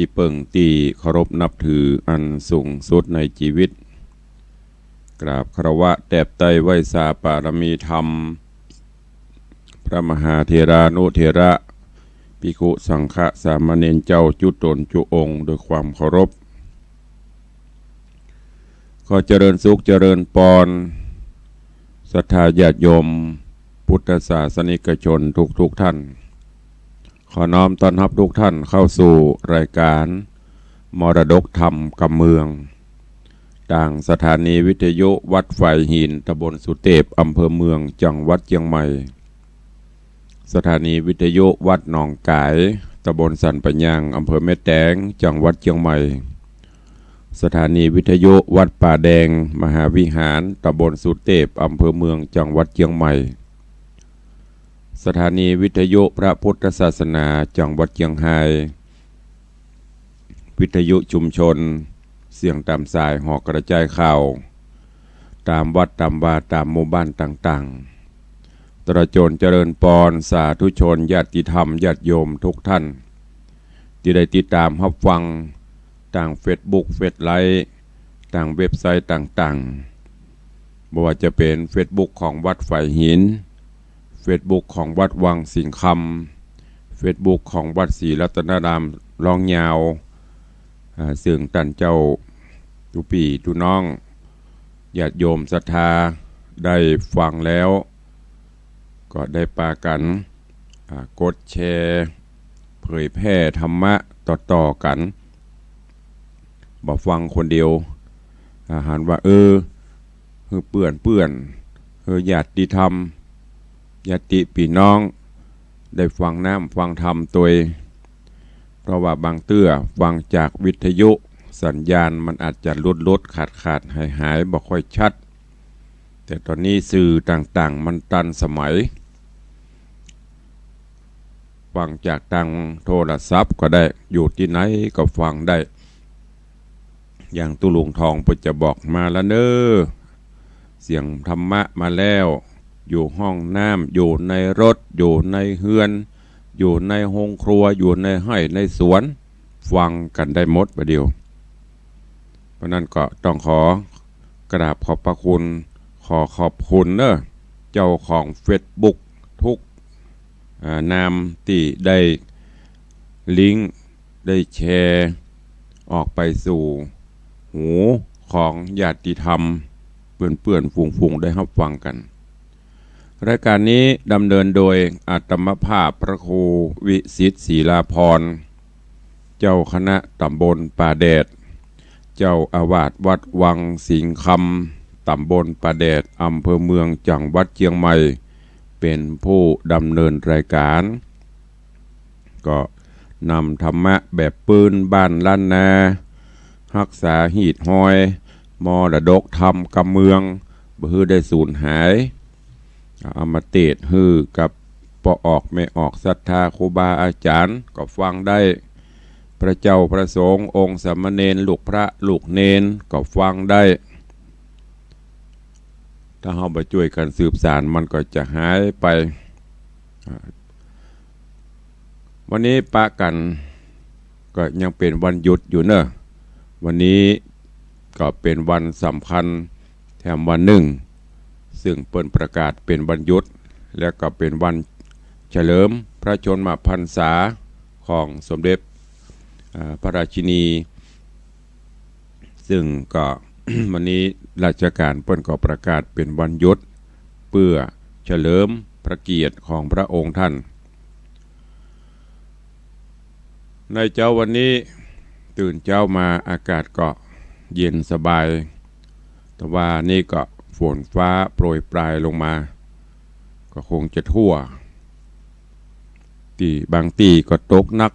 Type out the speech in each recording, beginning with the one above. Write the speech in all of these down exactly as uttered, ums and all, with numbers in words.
ตี้เปิ้งตี้เคารพนับถืออันสูงสุดในจีวิต กราบคารวะแตบไต้ไหว้สาปารมีธรรม พระมหาเถรานุเถระ ภิกขุสังฆะสามเณรเจ้าจุ๊ต๋นจุ๊องค์ด้วยความเคารพ ขอเจริญสุขเจริญปอน ศรัทธาญาติโยมพุทธศาสนิกชนทุกๆ ท่าน ขอน้อมต้อนรับทุกท่านเข้าสู่รายการมรดกธรรมกำเมือง ตางสถานีวิทยุวัดฝายหิน ตำบลสุเตพ อำเภอเมือง จังหวัดเจียงใหม่ สถานีวิทยุวัดหนองก๋าย ตำบลสันป่ายยาง อำเภอแม่แตง จังหวัดเจียงใหม่ สถานีวิทยุวัดป่าแดงมหาวิหาร ตำบลสุเตพ อำเภอเมือง จังหวัดเจียงใหม่ สถานีวิทยุพระพุทธศาสนา จังหวัดเจียงฮาย วิทยุชุมชน เสียงต๋ามสายหอกระจายข่าว ต๋ามวัดต๋ามวาต๋ามหมู่บ้านต่างๆ ตลอดจ๋นเจริญปอนสาธุชนญาติธรรมญาติโยมทุกท่าน ตี้ได้ติดต๋ามฮับฟังตางเฟซบุ๊ก เฟซไลฟ์ ตางเว็บไซต์ต่างๆ บ่ว่าจะเป๋นเฟซบุ๊กของวัดฝายหิน เฟซบุ๊กของวัดวังสิงห์คำ เฟซบุ๊กของวัดศรีรัตนารามล้องยาว อ่า ซึ่งต้านเจ้าตุ๊ปี้ตุ๊น้อง ญาติโยมศรัทธาได้ฟังแล้ว ก็ได้ปากั๋น อ่า กดแชร์ เผยแพร่ธรรมะต่อๆ กั๋น บ่ฟังคนเดียว อ่า หันว่า เออ หื้อเปื้อนๆ หื้อญาติธรรม ญาติปี้น้อง ได้ฟังน้ำฟังธรรมตวย เพราะว่าบางเตื้อฟังจากวิทยุ สัญญาณมันอาจจะหลุดๆ ขาดๆ หายๆ บ่ค่อยชัด แต่ต๋อนนี้สื่อต่างๆ มันตันสมัย ฟังจากตางโทรศัพท์ก็ได้ อยู่ตี้ไหนก็ฟังได้ อย่างตุ๊ลุงทองเปิ้นจะบอก มาแล้วเน้อ เสียงธรรมะมาแล้ว อยู่ห้องน้ำ อยู่ในรถ อยู่ในเฮือน อยู่ในโฮงครัว อยู่ในไฮ่ในสวน ฟังกั๋นได้หมดบ่าเดี่ยว เพราะนั้นก็ต้องขอกราบขอบพระคุณ ขอขอบคุณเน้อ เจ้าของเฟซบุ๊กทุก อ่า นามตี้ได้ลิงก์ ได้แชร์ออกไปสู่หูของญาติธรรม เปื้อนๆ ฝูงๆ ได้ฮับฟังกั๋น รายการนี้ดำเนินโดยอาตมาภาพพระครูวิสิทธิ์ ศิลาภรณ์ เจ้าคณะต๋ำบลป่าแดด เจ้าอาวาสวัดวังสิงห์คำ ต๋ำบลป่าแดด อำเภอเมือง จังหวัดเจียงใหม่ เป๋นผู้ดำเนินรายการ ก็นำธรรมะแบบปื้นบ้านล้านนา ฮักษาฮีตฮอย มรดกธรรมกำเมือง บ่หื้อได้สูญหาย เอามาเตศน์หื้อกับป้อออกแม่ออกศรัทธาครูบาอาจ๋ารย์ก็ฟังได้ พระเจ้าพระสงฆ์องค์สามเณร ลูกพระลูกเณรก็ฟังได้ ถ้าเฮาบ่จ้วยกั๋นสืบสานมันก็จะหายไป อ่า วันนี้ปะกั๋นก็ยังเป๋นวันหยุดอยู่เน้อ วันนี้ก็เป๋นวันสำคัญแถมวันนึ่ง ซึ่งเปิ้นประกาศเป๋นวันหยุด และก็เป๋นวันเฉลิมพระชนมพรรษาของสมเด็จ อ่า พระราชินี ซึ่งก็ วันนี้ราชก๋านเปิ้นก็ประกาศเป๋นวันหยุด เปื้อเฉลิมพระเกียรติของพระองค์ท่าน ในเจ๊าวันนี้ตื่นเจ๊ามาอากาศก็เย็นสบาย แต่ว่านี่ก็ฝนฟ้าโปรยปรายลงมา ก็คงจะทั่ว ตี้บางตี้ก็ตกหนัก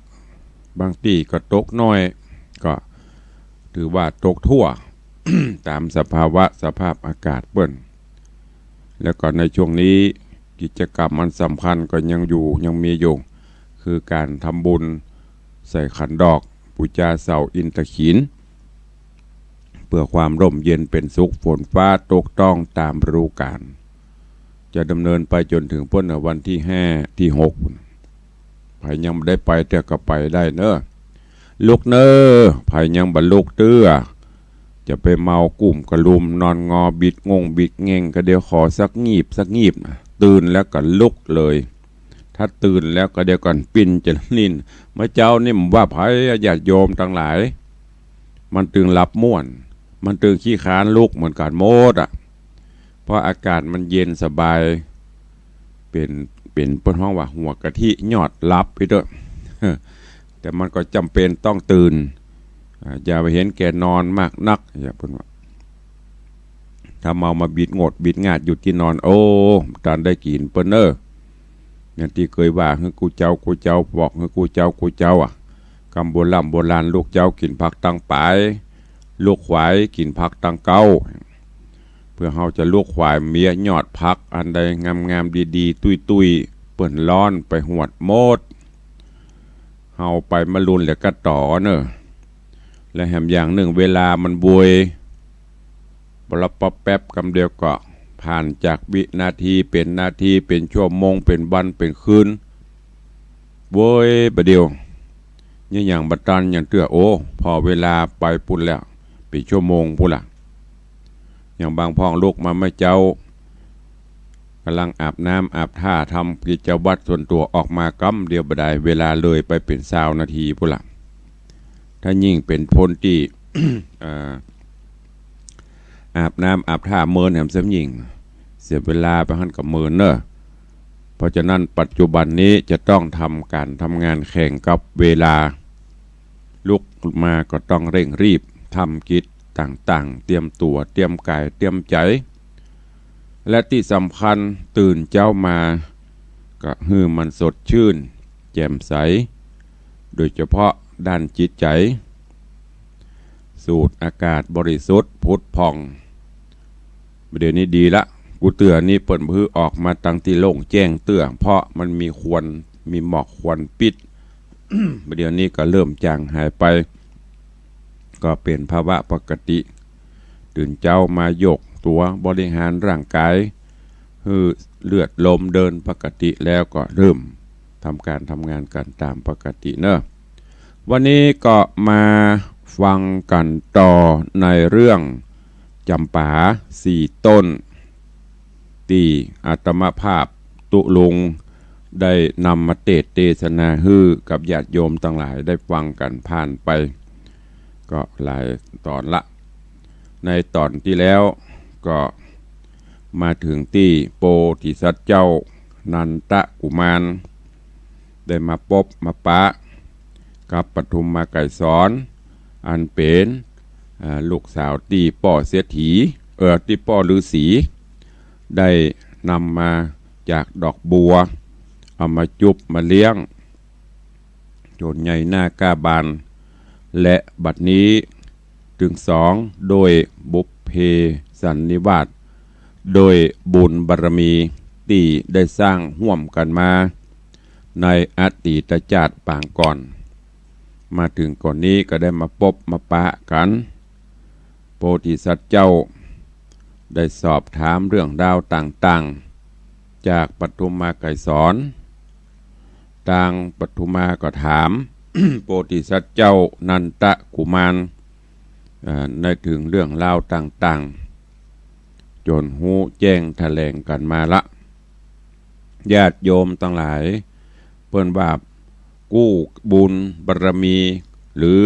บางตี้ก็ตกน้อย ก็ถือว่าตกทั่ว ต๋ามสภาวะสภาพอากาศเปิ้น แล้วก็ในช่วงนี้กิจกรรมอันสำคัญก็ยังอยู่ ยังมีอยู่ คือก๋านทำบุญใส่ขันดอก ปู๋จาเสาอินทขีฬ เปื้อความร่มเย็นเป๋นสุข ฝนฟ้าตกต้องต๋ามฤดูก๋าล จะดำเนินไปจ๋นเถิงปู๊นน่ะ วันตี้ห้าตี้หก ไผยังบ่ได้ไปเตื้อก็ไปได้เน้อ ลุกเน่อ ใผยังบ่ลุกเตื้อ จะไปเมากุ้มกะลุมนอนงอบิดงงบิดเง่ง กะเดี๋ยวขอสักงีบสักงีบนะ ตื่นแล้วก็ลุกเลย ถ้าตื่นแล้วกะเดี๋ยวก่อนปิ้นจะนิ่น เมื่อเจ๊านี่บ่ว่าใผ ญาติโยมตังหลาย มันตึงหลับม่วน มันตึงขี้คร้านลุกเหมือนกั๋นหมดอะ เพราะอากาศมันเย็นสบาย เป๋น เป๋นเปิ้นฮ้องว่าหัวกะทิยอดหลับไปเต๊อะ แต่มันก็จ๋ำเป๋นต้องตื่น อ่า อย่าไปหันแก่นอนมากนัก อย่าเปิ้นว่า ถ้าเมามาบิดงดบิดงาดอยู่ตี้นอน โอ้ บ่ตันได้กิ๋นเปิ้นเน่อ อย่างตี้เกยว่าหื้อกู้เจ๊ากู้เจ๊า บอกหื้อกู้เจ๊ากู้เจ๊าอะ กำโบร่ำโบราณ ลูกเจ๊ากิ๋นผักตังป๋าย ลูกขวายกิ๋นผักตังเก๊า เปื้อเฮาจะลูกขวายเมียยอดผักอันใดงามๆ ดีๆ ตุ้ยๆ เปิ้นร้อนไปหวดหมด เฮาไปมะรุนแหละกะต่อเน่อ และแหมอย่างนึ่งเวลามันบวย ปะลับปะแป๊บกำเดียวก็ผ่านจากวินาทีเป๋นนาที เป๋นชั่วโมง เป๋นวัน เป๋นคืน โว้ย บ่าเดี่ยว ยังบ่ตันยังเตื้อ โอ้ ผ่อเวลาไปปู้นแล้ว เป๋นชั่วโมงปู้นละ อย่างบางพ่องลุกมาเมื่อเจ๊า ก่ำลังอาบน้ำอาบท่า ทำกิจวัตรส่วนตั๋ว ออกมากำเดียวบ่ดาย เวลาเลยไปเป๋นซาวนาทีปู้นละ ถ้ายิ่งเป๋นคนตี้ เอ่อ อาบน้ำอาบท่าเมินแหมเสียยิ่ง เสียเวลาไปหั้นก็เมินเน่อ เพราะฉะนั้นปัจจุบันนี้จะต้องทำก๋านทำงานแข่งกับเวลา ลุกมาก็ต้องเร่งรีบทำกิจต่างๆ เตรียมตั๋ว เตรียมก๋าย เตรียมใจ๋ และตี้สำคัญตื่นเจ๊ามาก็หื้อมันสดชื่น แจ่มใส โดยเฉพาะด้านจิตใจ๋ สูดอากาศบริสุทธิ์ผุดผ่อง เดี๋ยวนี้ดีละ กู้เตื้อนี้เปิ้นบ่หื้อออกมาตังตี้โล่งแจ้งเตื้อ เพราะมันมีควัน มีหมอกควันปิด เดี๋ยวนี้ก็เริ่มจางหายไป ก็เป๋นภาวะปกติ ตื่นเจ๊ามาโยกตั๋วบริหารร่างก๋าย หื้อเลือดลมเดินปกติแล้วก็เริ่มทำก๋านทำงานกั๋นต๋ามปกติเน่อ วันนี้ก็มาฟังกั๋นต่อในเรื่องจ๋ำปาสี่ต้น ตี้อาตมาภาพตุ๊ลุงได้นำมาเตสน์เตสนาหื้อกับญาติโยมตังหลายได้ฟังกั๋นผ่านไป ก็หลายต๋อนละ ในต๋อนตี้แล้วก็มาเถิงตี้โปธิสัตว์เจ้านันทกุมาร ได้มาปบมาปะกับปทุมมาไกรสร อันเป๋น อ่า ลูกสาวตี้ป้อเศรษฐี เอ่อ ตี้ป้อฤๅษี ได้นำมาจากดอกบัว เอามาจุบมาเลี้ยง จ๋นใหญ่หน้าก้าบาน และบัดนี้ตึงสองโดยบุพเพสันนิวาส โดยบุญบารมีตี้ได้สร้างฮ่วมกั๋นมาในอตีตจาติปางก่อน มาเถิงก่อนนี้ก็ได้มาปบมาปะกั๋น โปธิสัตว์เจ้าได้สอบถามเรื่องราวต่างๆ จากปทุมมาไกรสร ตางปทุมมาก็ถาม โปธิสัตว์เจ้านันทกุมาร เอ่อ ในเถิงเรื่องราวต่างๆ จ๋นฮู้แจ้งแถลงกั๋นมาละ ญาติโยมตังหลาย เปิ้นว่ากู้บุญบารมี หรือ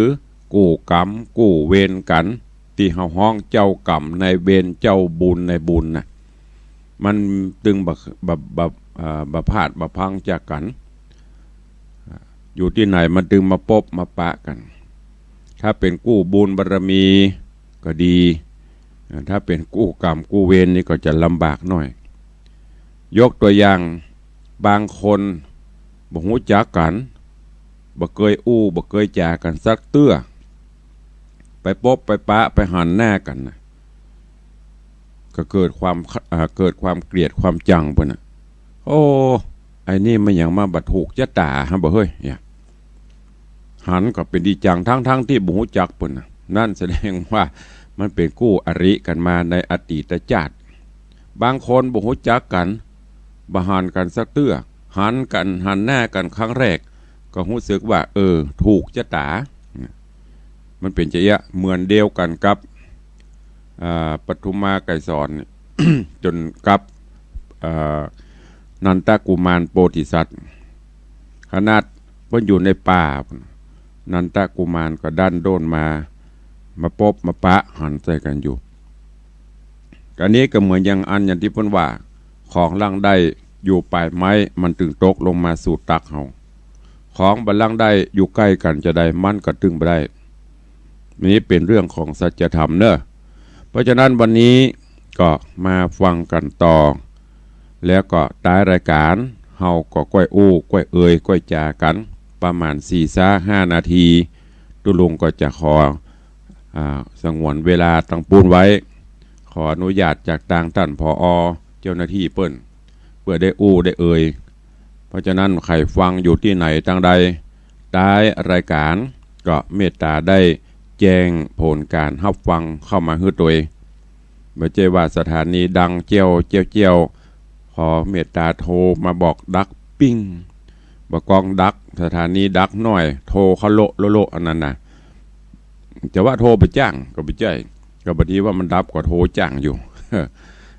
กู้กรรมกู้เวรกั๋น ตี้เฮาฮ้องเจ้ากรรมนายเวร เจ้าบุญนายบุญน่ะ มันตึงบ่ บ่ บ่ เอ่อ บ่พลาดบ่พลั้งจากกั๋น อยู่ตี้ไหนมันตึงมาปบมาปะกั๋น ถ้าเป๋นกู้บุญบารมีก็ดี ถ้าเป๋นกู้กรรมกู้เวรนี่ก็จะลำบากหน่อย ยกตั๋วอย่าง บางคนบ่ฮู้จักกั๋น บ่เกยอู้บ่เกยจ๋ากั๋นสักเตื้อ ไปปบไปปะไปหันหน้ากั๋นน่ะ ก็เกิดความ เอ่อ เกิดความเกลียดความจังไปน่ะ โอ้ ไอ้นี่มันหยังมาบ่ถูกจะต๋าฮะบ่เฮ้ย เนี่ย หันก็เป๋นดีจัง ทั้งๆ ตี้บ่ฮู้จักเปิ้นน่ะ นั่นแสดงว่ามันเป๋นกู้อริกั๋นมาในอตีตจาติ บางคนบ่ฮู้จักกั๋น บ่หันกั๋นสักเตื้อ หันกั๋น หันหน้ากั๋นครั้งแรก ก็ฮู้สึกว่า เออ ถูกจะต๋า มันเป๋นจาอี้ เหมือนเดียวกั๋นกับ อ่า ปทุมมาไกรสร จ๋นกับ อ่า นันทกุมารโพธิสัตว์ ขนาดเปิ้นอยู่ในป่า นันทกุมารก็ดั้นโด้นมา มาปบมาปะหันใส่กั๋นอยู่ อันนี้ก็เหมือนอย่างอันอย่างตี้เปิ้นว่า ของหลังได้อยู่ป๋ายไม้ มันตึงตกลงมาสู่ตักเฮา ของบ่หลังได้อยู่ใก้กั๋นจาใด มันก็ตึงบ่ได้ นี้เป๋นเรื่องของสัจธรรมเนาะ เพราะฉะนั้นวันนี้ก็มาฟังกั๋นต่อ แล้วก็ต๊ายรายก๋าน เฮาก็ก้อยอู้ ก้อยเอย ก้อยจ๋ากั๋น ประมาณสี่ซาห้านาที ตุ๊ลุงก็จะขอ อ่า สงวนเวลาตังปู้นไว้ ขออนุญาตจากตางต้าน ผอ. เจ้าหน้าตี้เปิ้น เปื้อได้อู้ได้เอย เพราะฉะนั้นใผฟังอยู่ตี้ไหนตางใด ต๊ายรายก๋านก็เมตต๋าได้แจ้งผลก๋านฮับฟังเข้ามาหื้อตวย บ่ใจ้ว่าสถานีดังเจี้ยวเจี้ยวเจี้ยว ขอเมตต๋าโทรมาบอกดักปิ้ง บ่ก้องดัก สถานีดักน้อย โทรเข้าโละโละโละ อันนั้นน่ะ จะว่าโทรไปจ้างก็บ่ใจ้ ก็บ่ดีว่ามันดับก็โทรจ้างอยู่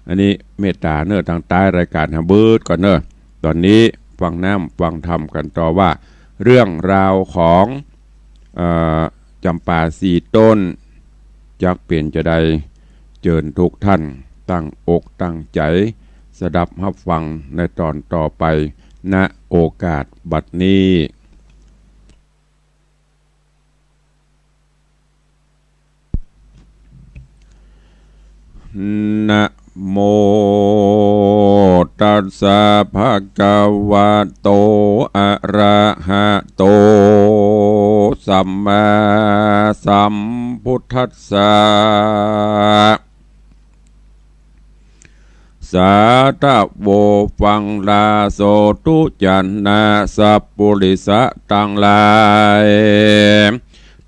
อันนี้เมตต๋าเนาะ ตางต๊ายรายก๋านหาเบิดก่อนเนาะ ต๋อนนี้ฟังน้ำฟังธรรมกั๋นต่อว่า เรื่องราวของ เอ่อ จำปาสี่ต้น จักเป๋นจาใด เจิญทุกท่านตั้งอกตั้งใจ๋ สดับฮับฟังในต๋อนต่อไป ณ โอกาสบัดนี้ นะโมตัสสะ ภะคะวะโต อะระหะโต สัมมาสัมพุทธัสสะ สาธะโว ฟังลาโส ทุจานะสัปปุริสะตังหลาย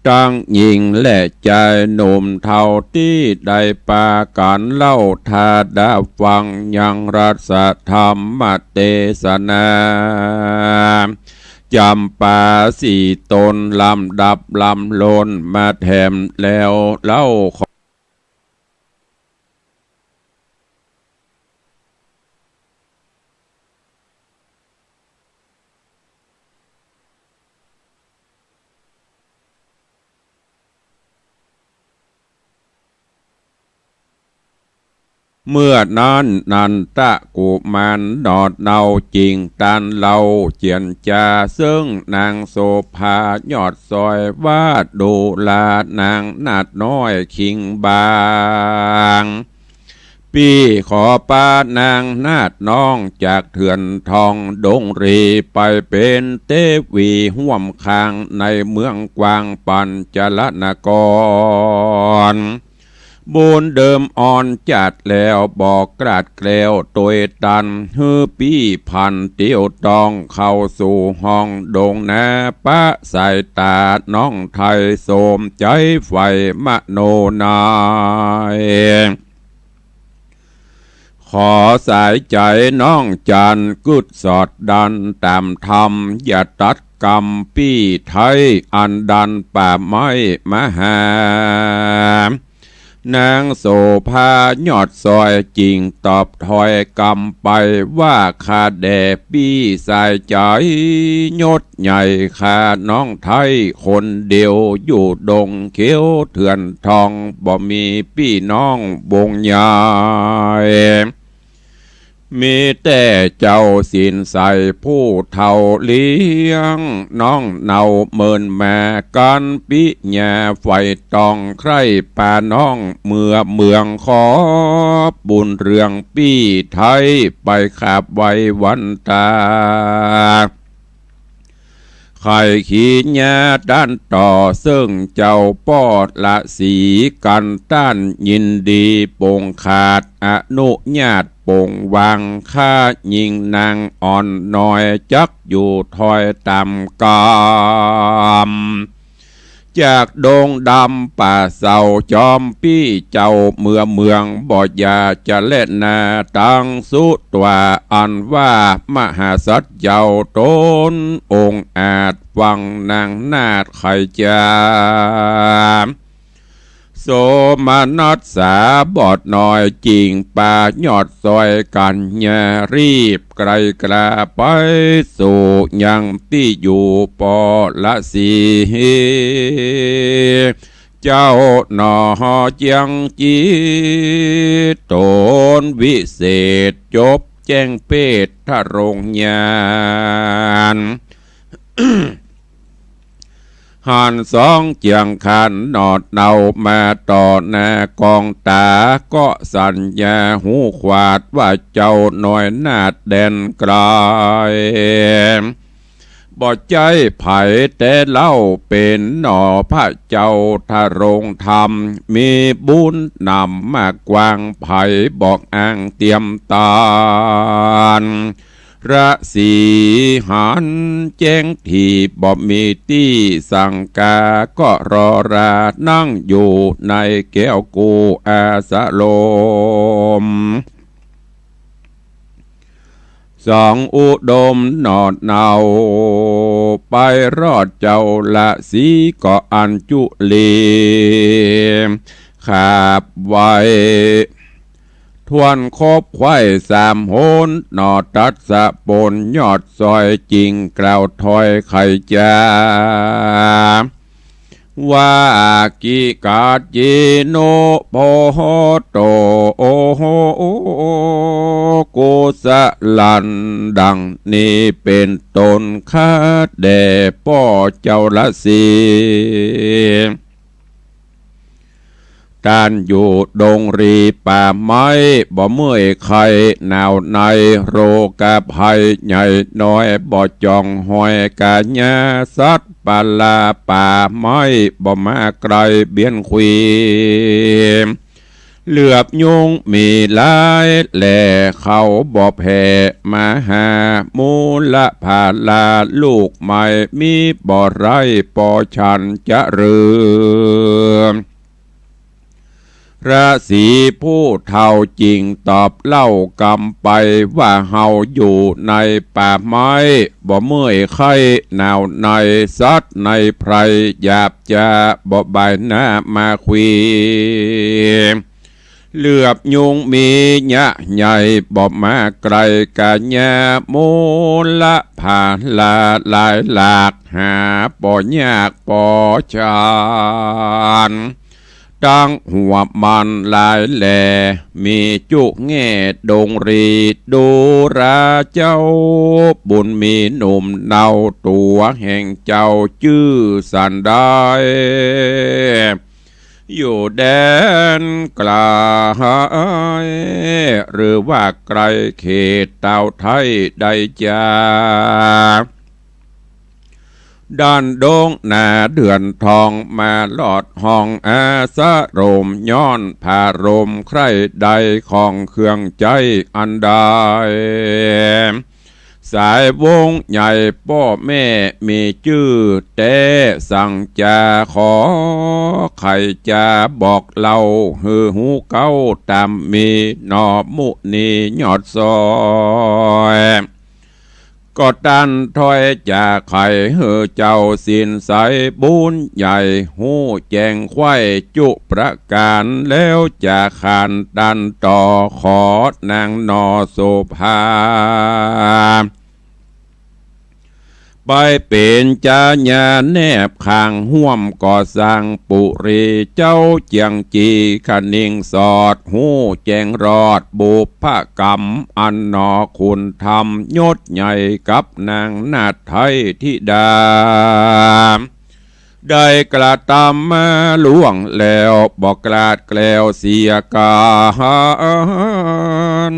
ตังญิงและจายหนุ่มเฒ่าตี้ได้ปากั๋นเล่า ถ้าได้ฟังยังรัสธรรมเตสนา จำปาสี่ต้น ลำดับลำล้นมาแถมแล้วเล่าขอ เมื่อนั้นนันทกุมารหนอดเนาจิ่งตันเล่าเจียรจา เซิ่งนางโสภายอดซอยว่า ดูราหนางนาฏน้อยคิงบาง ปี้ขอปานางนาฏน้องจากเถื่อนทองดงรี ไปเป๋นเตวีฮ่วมข้างในเมืองกว้างปัญจลนคร บุญเดิมอ่อนจัดแล้วบ่กล้าดแกล้วตวยตัน หื้อปี้พันเตียวต้องเข้าสู่ห้องดงนา ปะสายต๋าน้องไทยโสมใจ๋ใฝ่มโนใน ขอสายใจ๋น้องจันกึ๊ดสอดดันต๋ามธรรม อย่าตัดกำปี้ไท้อันดันป่าไม้มาหา นางโสภายอดซอยจิ่งตอบถ้อยกำไปว่า ข้าแด่ปี้สายใจ๋ยศใหญ่ ข้าน้องไทยคนเดียวอยู่ดงเขียวเถื่อนทอง บ่มีปี้น้องวงใหญ่ มีแต่เจ้าสินใสผู้เฒ่าเลี้ยง น้องเนาเมินมากั๋นปิญา ใฝ่ต้องใคร่ปาน้องเมือเมือง ขอบุญเรื่องปี้ไท้ไปขาบไหว้วันต๋า ใค่ขีญาต้านต่อเซิ่งเจ้าป้อละสีกั๋น ต้านยินดีปงขาดอนุญาตปงวาง ข้าญิงนางอ่อนน้อยจักอยู่ถ้อยต๋ามกำ จากดงดำป่าเศร้าจอมปี้เจ้าเมือเมือง บ่อย่าจะแลนาตังสุตวา อันว่ามหาสัตว์เจ้าต๋นองอาจ ฟังนางนาฏไขจ๋า โสมนัสสาบอดหน่อย จิ่งปายอดซอยกัญญา รีบไกลกล้าไปสู่ยังตี้อยู่ ปอละสี เจ้าหนอเจียงจี ต๋นวิเศษ จบแจ้งเพศทรงญาณ หันสองเจียงขันหนอดเนามาต่อหน้ากองต๋า ก็สัญญาหูขวาดว่า เจ้าน้อยนาฏแดนไกล บ่ใจ้ใผแต่เล่า เป๋นหนอพระเจ้าทรงธรรม มีบุญหนำมากกว้าง ใผบอกอ้างเตียมตาน ราศีหันแจ้งถี่ บ่มีตี้สังกา ก็รอรานั่งอยู่ในแก้วกู้อาสรม สองอุดมหนอดเนา ไปรอดเจ้าราศีก็อัญจุลี ขาบไหว้ ถ้วนครบไขว้สามหน หนอตัดสะปนยอดซอย จิ่งกล่าวถ้อยไขจ๋า ว่า กิกาจิโนโพโต โอโห กุสลัน ดังนี้เป๋นต้น ข้าแต่ป้อเจ้าราศี ต้านอยู่ดงรีป่าไม้ บ่เมื่อยไข้หนาวใน โรคภัยใหญ่น้อย บ่จ้องห้อยก๋ายา สัตว์ป่าลาป่าไม้ บ่มาใก้เบียดขีม เหลือบยุงมีหลายแหล่ เขาบ่แผ่มาหา มูลผาลาลูกไม้ มีบ่ไร้ปอฉันจะเรือ ราศีผู้เฒ่าจิ่งตอบเล่ากำไปว่า เฮาอยู่ในป่าไม้ บ่เมื่อยไข้หนาวใน สัตว์ในไพรหยาบจ๋า บ่บ่ายหน้ามาขีม เหลือบยุงมียะใหญ่ บ่มาใก้ก๋ายา มูลผาลาหลายหลาก หาปอยากปอฉัน ตังหัวมันหลายแหล่ มีจุแง่ดงรี ดูราเจ้าบุญมีหนุ่มเนา ตั๋วแห่งเจ้าจื้อสันใด อยู่แดนไกล หรือว่าใก้เขตตาวไทยได้จา ด้านดงนาเดือนทอง มาลอดห้องอาสรม ย้อนผารมใคร่ได้ ของเครื่องใจ๊อันใด สายวงใหญ่ป้อแม่มีจื้อแต๊ สังจ๋าขอไขจ๋า บอกเล่าหื้อฮู้เก๊าต๋ามมี หนอมุนียอดซอย ก็ต้านถ้อยจ๋าไขหื้อเจ้าสินใสบุญใหญ่ ฮู้แจ้งไขว้จุประก๋าน แล้วจ๋าขานต้านต่อ ขอนางหนอโสภา ไปเป๋นจาญาแนบข้างฮ่วมก่อสร้างปุรี เจ้าเจียงจีคะนิงสอด ฮู้แจ้งรอดบุพกรรม อันหนอคุณธรรมยศใหญ่ กับนางนาฏไทยธิดา ได้กระตำมาล่วงแล้ว บ่กลาดแคล้วเสียก๋าน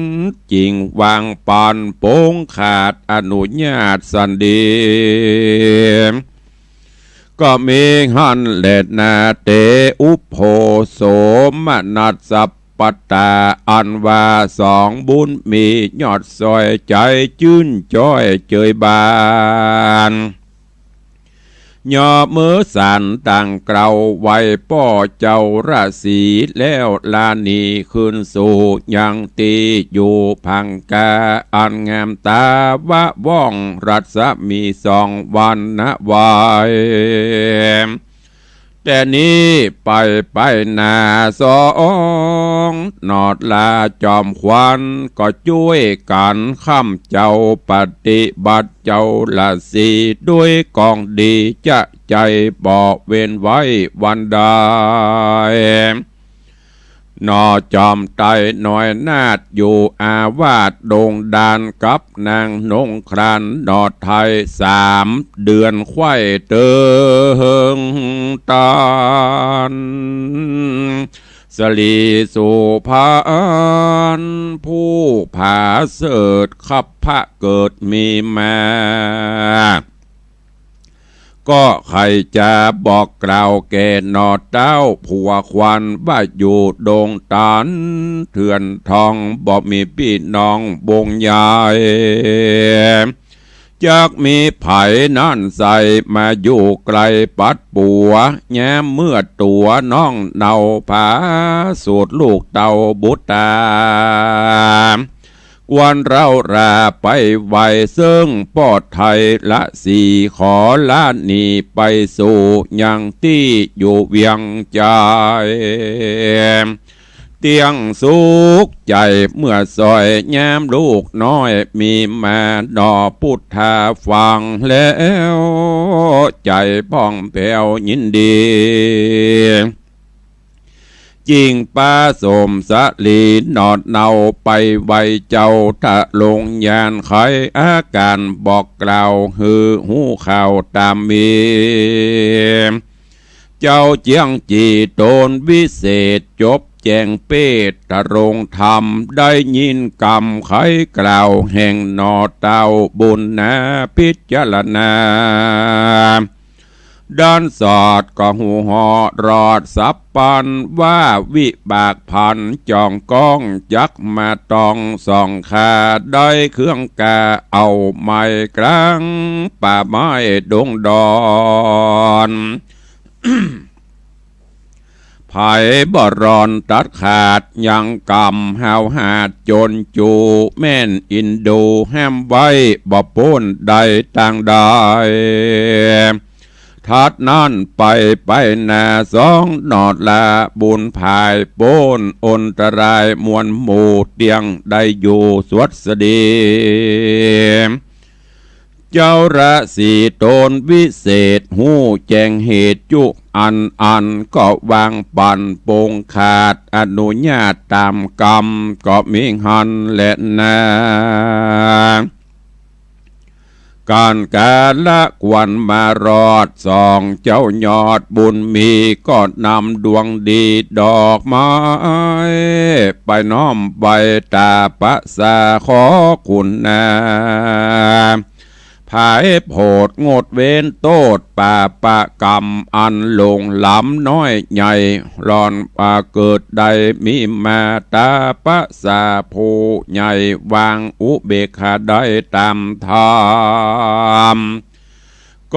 จิ่งวางปันปงขาดอนุญาตสันดี ก็มีหั้นแลนา เต อุโภ โสมนัสสัพพตา อันว่าสองบุญมียอดซอย ใจ๋จื้นจ้อยเจยบาน ยอมือสานตั้งเกล้าไหว้ป้อเจ้าราศี แล้วลาหนีคืนสู่ยังตี้อยู่ พังกาอันงามตาวะว่อง รัศมีส่องวันนะไหว แต่นี้ไปไปหน้าสอง หนอดลาจอมขวัญก็จ้วยกั๋นค้ำเจ้าปฏิบัติเจ้าละสี ด้วยกองดีจะใจ๋บ่เว้นไว้วันใด หนอจอมไตน้อยนาฏอยู่อาวาสดงดานกับนางนงครานหนอไทย สามเดือนไขว้เติงตาน สลีสุพรรณผู้ผาเสริฐ คัพพะเกิดมีมา ก็ใค่จะบอกกล่าวแก่หนอเต้าผัวขวัญ ว่าอยู่ดงตานเถื่อนทอง บ่มีปี้น้องวงใหญ่ จักมีใผนั้นใสมาอยู่ไกลปัดปั๋ว ยามเมื่อตั๋วน้องเนาผาสูตรลูกเต้าบุตรา ควรเร้าราไปไหว้เซิ่งป้อไทยละสี ขอลาหนีไปสู่ยังตี้อยู่เวียงจันทน์ เตี้ยงสุขใจ๋เมื่อสอย ยามลูกน้อยมีมาหนอพุทธาฟังแล้ว ใจ๋ผ่องแผ้วยินดี จิ่งปาสมสลีหนอเนาไปไหว้เจ้าทรงญาณ ไขอาก๋านบอกกล่าวหื้อฮู้ข่าวต๋ามมี เจ้าเจียงจี๋ต๋นวิเศษ จบแจ้งเปตตรงธรรม ได้ยินกำไขกล่าวแห่งหนอเต้าบุญนา พิจารณาด้านสอดก็ฮู้เหาะรอดสับปัน ว่าวิบากผันจองก้อง จักมาต้องสองข้า ได้เครื่องกาเอาไม้กลางป่าไม้ดงดอน ไผบ่รอนตัดขาดยังกำห้าวหาดจนจู แม่นอินดูห้ามไว้บ่ป๊นได้ตางใด ถัดนั้นไปไปหน้าสองหนอดลาบุญผายป๊นอันตรายมวลหมู่เตี้ยงได้อยู่สวัสดี เจ้าราศีตนวิเศษ ฮู้แจ้งเหตุจุอันอัน ก็วางปั๋นปงขาดอนุญาตต๋ามกำ ก็มีหั้นแลนา ก๋านกาละควรมารอดสองเจ้ายอดบุญมี ก็นำดวงดีดอกไม้ ไปน้อมไหว้ต๋าประสาขอคุณนา ผายโผดงดเว้นโต้ษปาปะกำอันหลงล้ำน้อยใหญ่ หล่อนว่าเกิดได้มีมาต๋าประสาผู้ใหญ่ วางอุเบกขาได้ต๋ามธรรม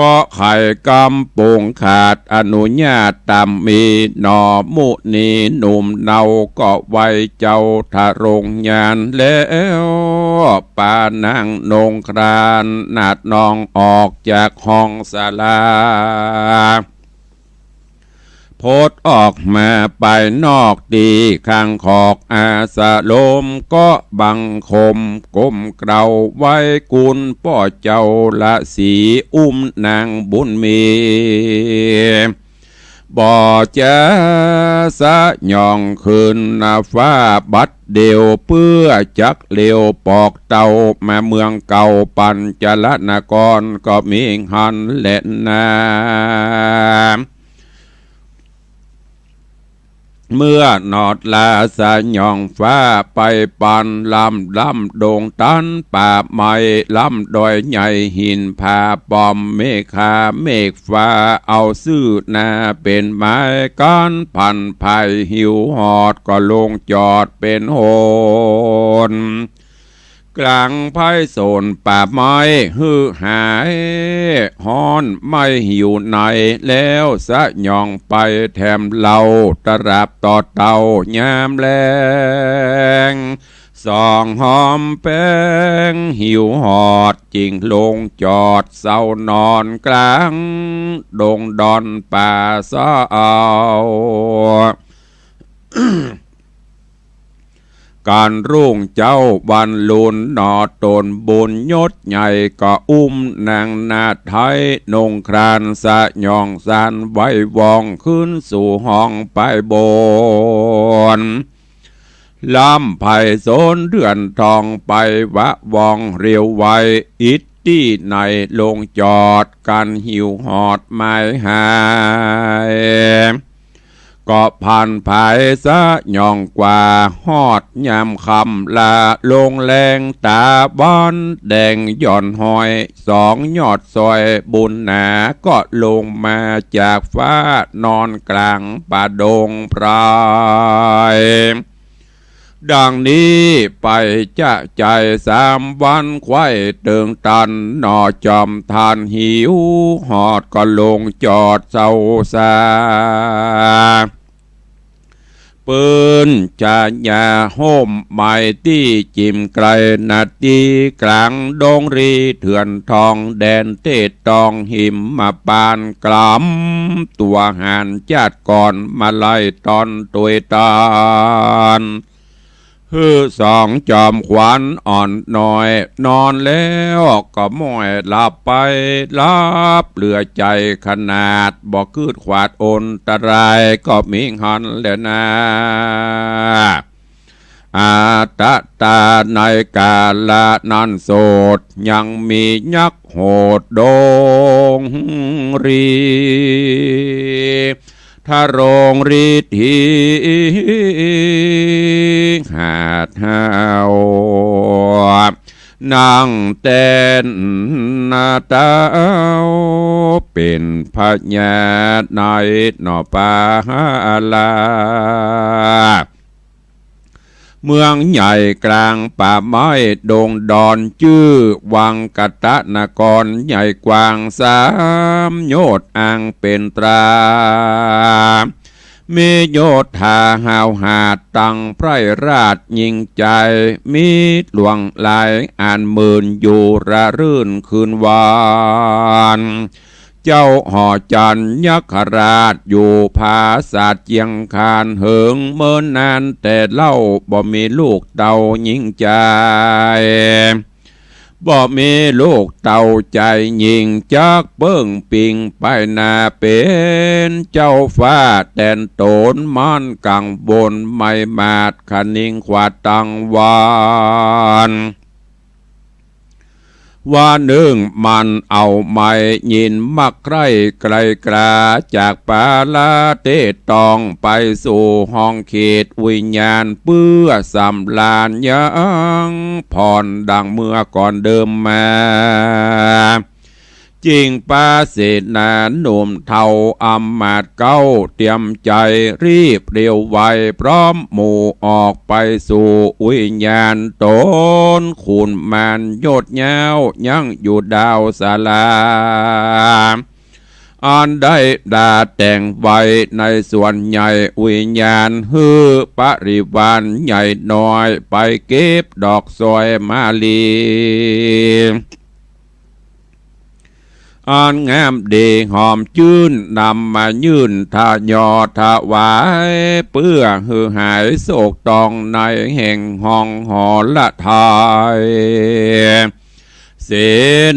ก็ไขกำปงขาดอนุญาตต๋ามมี หนอมุนีหนุ่มเนาก็ไหว้เจ้าทรงญาณแล้ว ปานางนงครานนาดน้องออกจากห้องศาลา พดออกมาไปนอกตี้ข้างขอกอาสรม ก็บังคมก้มเกล้าไหว้คุณป้อเจ้าละสี อุ้มนางบุญมี บ่จะสยองขึ้นฟ้าบัดเดี่ยว เปื้อจักเลี้ยวปอกเต้ามาเมืองเก่าปัญจลนคร ก็มีหั้นแลนา เมื่อหนอดลาสยองฟ้าไปปัน ล้ำล้ำดงตันป่าไม้ ล้ำดอยใหญ่หินผาปอม เมฆาเมฆฟ้าเอาซื่อนาเป๋นไม้ ก๋านผันไผหิวหอดก็ลงจอดเป๋นหน ก๋างไพศาลป่าไม้หื้อหายฮ้อนไหม้หิวใน แล้วสยองไปแถมเล่า ตราบต่อเต้ายามแลง ส่องหอมแป๋งหิวฮอด จึงลงจอดเซานอนก๋างดงดอนป่าเซา กั๋นรุ่งเจ๊าวันลุนหนอ ต๋นบุญยศใหญ่ก็อุ้มนางนาฏไทย นุ่งครานสยองสารไหว้วอง ขึ้นสู่ห้องไปบน ล้ำไพศาลเดือนทอง ไปวะวองเร็วไว อิดตี้ในลงจอด กั๋นหิวฮอดหมายหาย ก็ผ่านผายสยองกว่า ฮอดยามค่ำลาลงแลง ต๋าวันแดงหย่อนห้อย สองยอดซอยบุญหนา ก็ลงมาจากฟ้า นอนก๋างป่าดงไพร ดังนี้ไปจะใจ๋สามวัน ใคว่เติงตันหนอ จอมท่านหิวฮอด ก็ลงจอดเซาสา ปื๊นจะหญ้าฮ่มไม้ตี้จิ่มไกล นาตี้ก๋างดงรีเถื่อนทอง แดนเทศตองหิมมาปานกลำ ตั๋วหานจาติก่อน มาไล่ตอนตวยตาน หื้อสองจอมขวัญอ่อนน้อย นอนแล้วก็ม้อยหลับไป หลับเหลือใจ๋ขนาด บ่กึ๊ดขวาดอันตราย ก็มีหั้นแลนา อาตตา ในกาละนั้นโสด ยังมียักษ์โหดดงรี ทะโรงฤทธิหาดห้าว นั่งแต้นหน้าเต้า เป๋นพญาในหนอปาลา เมืองใหญ่ก๋างป่าไม้ดงดอน จื้อวังกตนครใหญ่กว้าง สามยอดอังเป๋นตรา มียศถาห้าวหาด ตังไพร่ราชยิ่งใจ๋ มีหลวงหลายอันหมื่น อยู่ระรื่นคืนวัน เจ้าหอจันทร์ยักขราช อยู่ผาสาทเจียงคาน เหิงเมินนานแต่เล่า บ่มีลูกเต้าหญิงใจ๋ บ่มีลูกเต้าใจ๋หญิง จักเปิ้งปิงไปหน้า เป๋นเจ้าฟ้าแตนต๋น มันกังวลไม่หมาด คะนิงขวาดตังวัน วันนึ่งมันเอาไม้ยินมักใคร่ไกลกลา จากปาลาเทศตอง ไปสู่ห้องเขตวิญญาณ เปื้อสำราญยังผ่อน ดังเมื่อก่อนเดิมมา จิ่งปาเสนาหนุ่มเฒ่าอำมาตย์เก๊า เตรียมใจ๋รีบเร็วไว พร้อมหมู่ออกไปสู่วิญญาณต๋น ขุนมารยศยาวยังอยู่ดาวสาลา อันได้ดาแต่งไว้ในสวนใหญ่วิญญาณ หื้อปริวารใหญ่น้อย ไปเก็บดอกสวยมาลี อันงามดีหอมจื้น นำมายื่นทะยอถวาย เปื้อหื้อหายโศกตอง ในแห่งห้องหอละไทย เส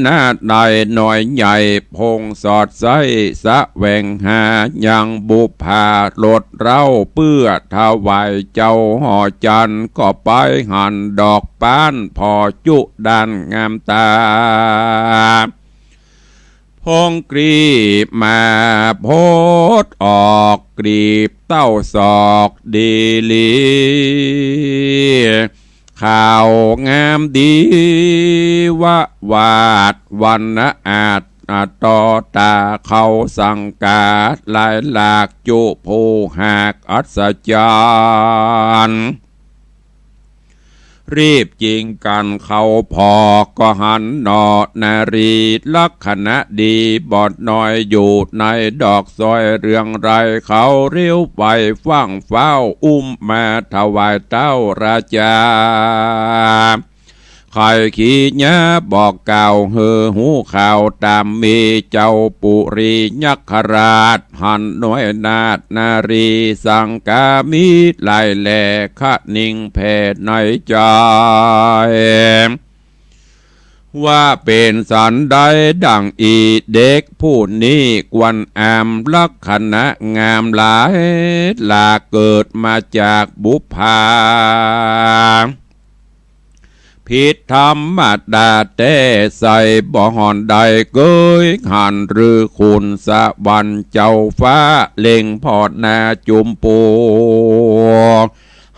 นาใดน้อยใหญ่ พงสอดไส้แสวงหา ยังบุปผาลดเร้า เปื้อถวายเจ้าหอจันทร์ ก็ไปหันดอกป๊าน ผ่อจุด้านงามตา พงกลีบมาพดออก กลีบเต้าศอกดีหลี ขาวงามดีวะวาด วรรณะอาจ อ่า ต่อตาเขาสังกา ลายหลากจุผู้หากอัศจรรย์ รีบจิ่งกั๋นเข้าผ่อ ก็หันหน่อนารีลักขณะดี บ่อน้อยอยู่ในดอกซอยเรืองไร้ เขาเลี้ยวไปฟั่งฟ้าว อุ้มมาถวายเต้าราจา ใค่ขีญาบอกกล่าวหื้อฮู้ข่าวต๋ามมี เจ้าปุรียักขราช หันหน่วยนาถนารีสังกามี หลายแลขะนิงแผ่ในใจ๋ ว่าเป๋นสันใดดั่งอี้ เด็กผู้นี้ควรอาม ลักขณะงามหลาย หลากเกิดมาจากบุปผา ผิดธรรมดาแต๊ ใส่บ่ห่อนใดเกยหัน หรือขุนสวรรค์เจ้าฟ้า เล็งผ่อหน้าจุมปู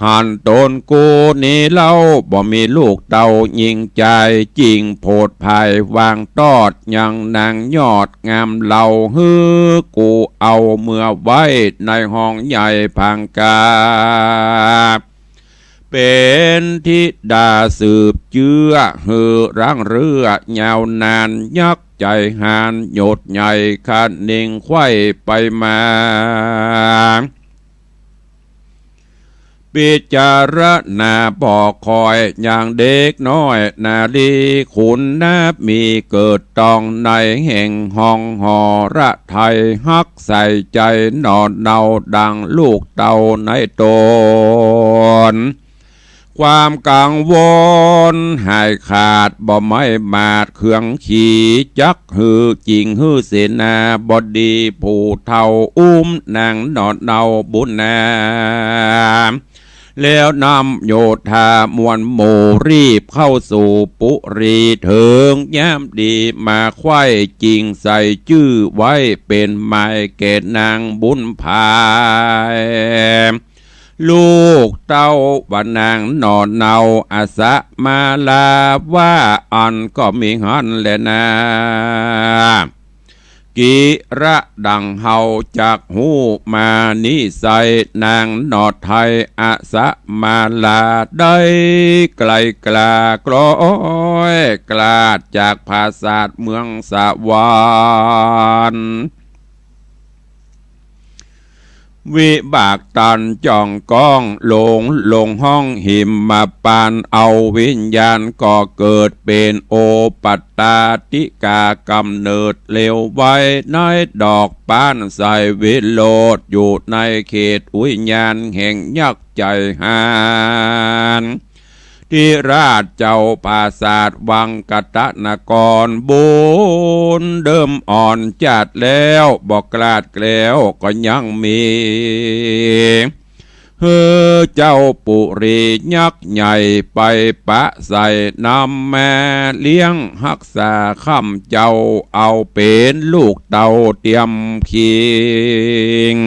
หันต๋นกูนี้เล่า บ่มีลูกเต้าญิงจาย จิ่งโผดผายวางตอด ยังนางยอดงามเหล่า หื้อกูเอาเมือไว้ ในห้องใหญ่ผางกา เป๋นธิดาสืบเจื้อ หื้อรังเรื้อยาวนาน ยักษ์ใจ๋หาน หยดใหญ่คะนิงไขว้ไปมา พิจารณาผ่อคอย อย่างเด็กน้อยนารี ขุนนับมีเกิดต้อง ในแห่งห้องหอระไทย ฮักใส่ใจ๋หน่อเนาดังลูกเต้าในต๋น ความกังวลหายขาด บ่ไม้หมาดเคืองขี จักหื้อจิ่งหื้อเสนาบดี ผู้เฒ่าอุ้มนางหน่อเนาบุญนา แล้วนำโยธามวลหมู่ รีบเข้าสู่ปุรี เถิงยามดีมาไขว้ จิ่งใส่จื้อไว้เป๋นหมาย แก่นางบุญผา ลูกเต้าว่านางหน่อเนา อาสะมาลาว่า อั้นก็มีหั้นแลนา กิระดั่งเฮาจักฮู้มา นิสัยนางหน่อไทย อาสะมาลา ได้ไกลกล้ากล้อยกล้าด จากผาสาทเมืองสวรรค์ วิบากตันจ่องก้องลง ลงห้องหิมมาปาน เอาวิญญาณก่อเกิดเป๋นโอปัตตาติกา ก๋ำเนิดเร็วไวในดอกป๊าน ใส่วิโรจน์อยู่ในเขตอุยญาณ แห่งยักษ์ใจ๋หาน ธิราชเจ้าผาสาทวังกัตนคร บุญเดิมอ่อนจาติแล้ว บ่กล้าดแคล้วก็ยังมี หื้อเจ้าปุรียักษ์ใหญ่ไปปะใส่นำมา เลี้ยงฮักษาค้ำเจ้า เอาเป๋นลูกเต้าเตียมคิง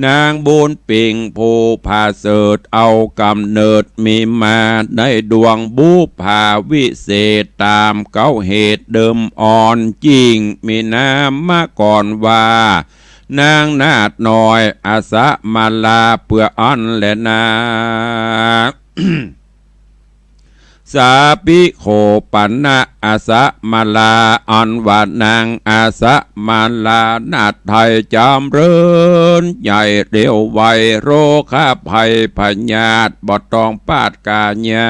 นางบุญปิ่งผู้ผาเสริฐ เอาก๋ำเนิดมีมาในดวงบุปผาวิเศษ ต๋ามเก๊าเหตุเดิมอ่อน จิ่งมีนามมาก่อนว่า นางนาถน้อยอาสะมาลา เปื้ออั้นแลนา สาภิโขปนะอาสะมาลา อันว่านางอาสะมาลา นาถไทยจ๋ำเริญใหญ่เร็วไว โรคภัยพยาธิบ่ต้องปาดก๋ายา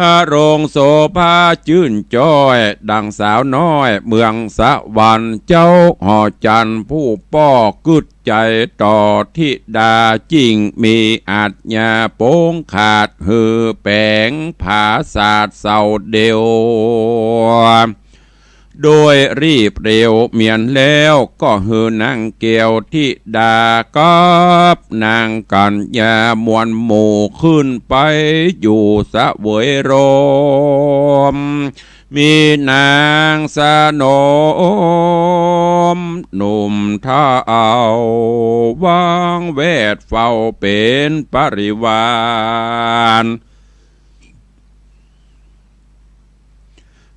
ทะรงโสภาจื้นจ้อย ดังสาวน้อยเมืองสวรรค์ เจ้าหอจันทร์ผู้ป้อกึ๊ด ใจ๋ต่อธิดา จิ่งมีอาชญาปงขาด หื้อแป๋งผาสาทเสาเดียว โดยรีบเร็วเมียนแล้ว ก็หื้อนางแก้วธิดากับนางกัญญามวลหมู่ ขึ้นไปอยู่เสวยร่ม มีนางสนมหนุ่มเฒ่า วางแวดเฝ้าเป๋นปริวาร